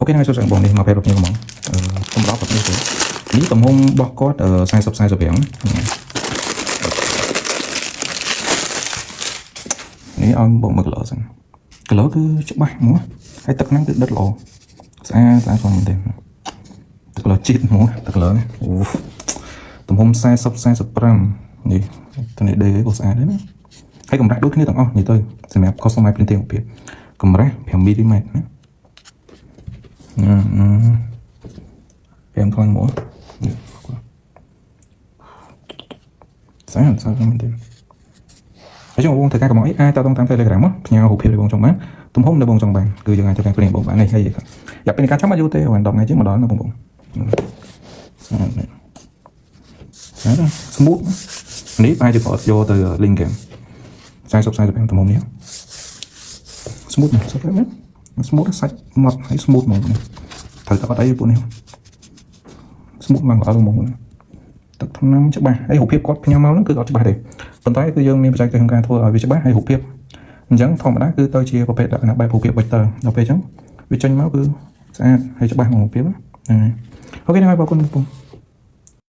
OK ហ្នឹងហើយសួស្តីបងនេះមកពេលរកខ្ញុំហ្មងអឺខ្ញុំដល់ប្រទេសទេនេះទំហំរបស់គាត់40 45នេះឲ្យបងមើល color សិន color គឺច្បាស់ហ្មងហើយទឹកហ្នឹងគឺដិតល្អស្អាតស្អាតផងមែនទេទឹក color ជាតិហ្មងទឹក color នេះអូទំហំ40 45នេះតនេះដេក៏ស្អាតដែរណាហើយកម្រាស់ដូចគ្នាទាំងអស់និយាយទៅសម្រាប់ customize printing រូបភាពកម្រាស់5មីលីម៉ែត្រណាអឺ5ខ្លាំងហ្មងនេះស្អាតស្អាតមែនទេហើយចង់បងធ្វើការកំអីអាចតតងតាម Telegram មកផ្ញើរូបភាពដែលបងចង់បានទំហំដែលបងចង់បានគឺយើងអាចធ្វើការ print បងបាននេះហើយយ៉ាពេលការចាំបាច់យូរទេប្រហែល10ថ្ងៃជាងមកដល់ណាបងបងស្អាតនេះស្អាត smooth នេះបែរជាគាត់យកទៅ link game 40 45ទំហំនេះ smooth ណាស់ស្អាតមែន smooth សាច់ម៉ត់ហើយ smooth ហ្មងនេះត្រូវតែអត់អីពួកនេះ smooth ឡើងល្អហ្មងទឹកថ្នាំច្បាស់ហើយរូបភាពគាត់ផ្ញើមកហ្នឹងគឺអត់ច្បាស់ទេប៉ុន្តែគឺយើងមានបច្ចេកទេសក្នុងការធ្វើឲ្យវាច្បាស់ហើយរូបភាពអញ្ចឹងធម្មតាគឺទៅជាប្រភេទលក្ខណៈបែបរូបភាព vector ដល់ពេលអញ្ចឹងវាចេញមកគឺស្អាតហើយច្បាស់ហ្មងរូបភាពហ្នឹងហើយ OK ហ្នឹងហើយបងគុណបង